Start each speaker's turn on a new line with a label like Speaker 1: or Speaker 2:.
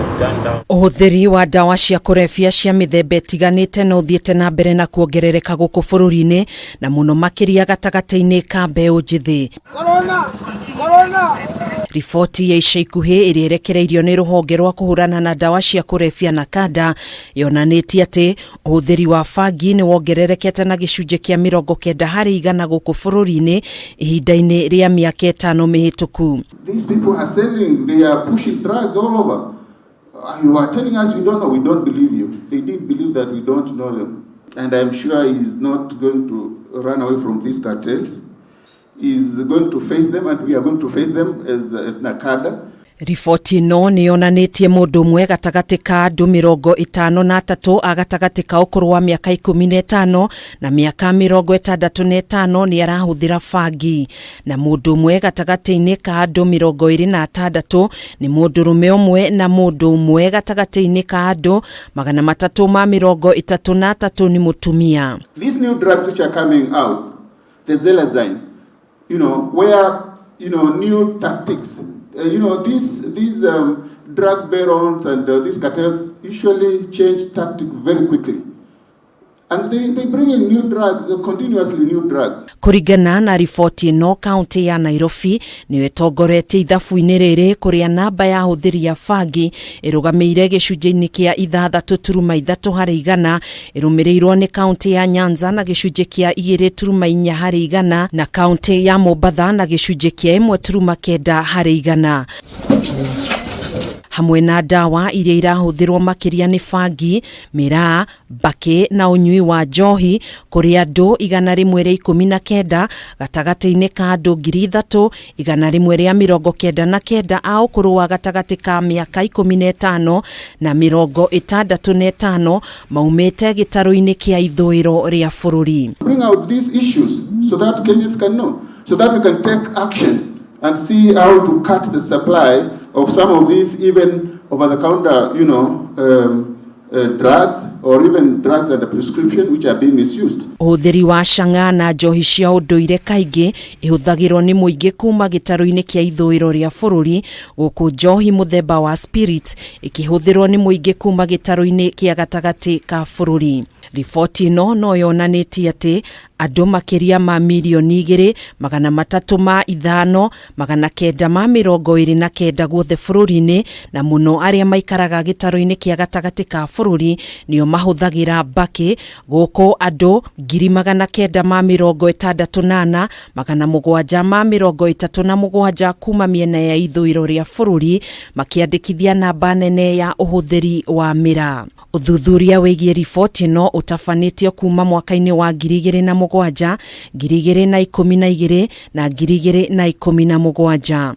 Speaker 1: was gunned down.
Speaker 2: Ũhũthĩri wa ndawa cia kũrebia cia mĩthemba ĩtiganĩte no ũthiĩte na mbere na kuongerereka gũkũ bũrũri-inĩ na mũno makĩria gatagatĩ-inĩ ka mbeũ njĩthĩ.
Speaker 3: Corona! Corona!
Speaker 2: Riboti ya ica ikuhĩ ĩrĩa ĩrekereirio nĩ rũhonge rwa kũhũrana na ndawa cia kũrebia NACADA yonanĩtie atĩ ũhũthĩri wa bangi nĩ wongererekete na gĩcunjĩ kĩa 90% gũkũ bũrũri-inĩ ihinda-inĩ rĩa mĩaka 5 mĩhĩtũku.
Speaker 4: These people are selling, they are pushing drugs all over. You are telling us you don't know, we don't believe you. They didn't believe that we don't know them. And I'm sure he's not going to run away from these cartels. He's going to face them, and we are going to face them as NACADA.
Speaker 2: Riboti ĩno nĩ yonanĩtie mũndũ ũmwe gatagatĩ ka andũ 53 a gatagatĩ ka ũkũrũ wa mĩaka 15 na mĩaka 65 nĩ arahũthĩra bangi, na mũndũ ũmwe gatagatĩ-inĩ ka andũ 26 nĩ mũndũrũme ũmwe na mũndũ ũmwe gatagatĩ-inĩ ka andũ 333 nĩ mũtumia.
Speaker 4: These new drugs which are coming out, the xylazine, where, new tactics, these drug barons and these cartels usually change tactic very quickly. And they bring in new drugs, continuously new drugs.
Speaker 2: Kũringana na riboti ĩno, kaunti ya Nairobi nĩyo ĩtongoretie ithabu-inĩ rĩrĩ, kũrĩa namba ya ahũthĩri a bangi ĩrũgamĩire gĩcunjĩ-inĩ kĩa 6.3%, ĩrũmĩrĩirwo nĩ kaunti ya Nyanza na gĩcunjĩ kĩa 2.4%, na kaunti ya Mombatha na gĩcunjĩ kĩa 1.9%. Hamwe na ndawa iria irahũthĩrwo makĩria nĩ bangi, mĩraa, mbakĩ na ũnyui wa njohi, kũrĩ andũ 119 gatagatĩ-inĩ ka andũ 3,199 a ũkũrũ wa gatagatĩ ka mĩaka 15 na 65 maumĩte gĩtarũ-inĩ kĩa ithũĩro rĩa bũrũri.
Speaker 4: Bring out these issues so that Kenyans can know, so that we can take action and see how to cut the supply of some of these even over-the-counter drugs or even drugs under prescription which are being misused.
Speaker 2: Ũhũthĩri wa cang'a na njohi cia ũndũire kaingĩ ihũthagĩrwo nĩ mũingĩ kuma gĩtarũ-inĩ kĩa ithũĩro rĩa bũrũri, gũkũ njohi mũthemba wa spirit ĩkĩhũthĩrwo nĩ mũingĩ kuma gĩtarũ-inĩ kĩa gatagatĩ ka bũrũri. Riboti ĩno no yonanĩtie atĩ andũ makĩria ma 2,305,929 guothe bũrũri-inĩ, na mũno arĩa maikaraga gĩtarũ-inĩ kĩa gatagatĩ ka bũrũri, nĩo mahũthagĩra mbakĩ, gũkũ andũ 964,737 kuma mĩena ya ithũĩro rĩa bũrũri makĩandĩkithia namba nene ya ũhũthĩri wa mĩraa. Ũthuthuria wĩgiĩ riboti ĩno ũtabanĩtio kuma mwaka-inĩ wa 2007, 2012 na 2017.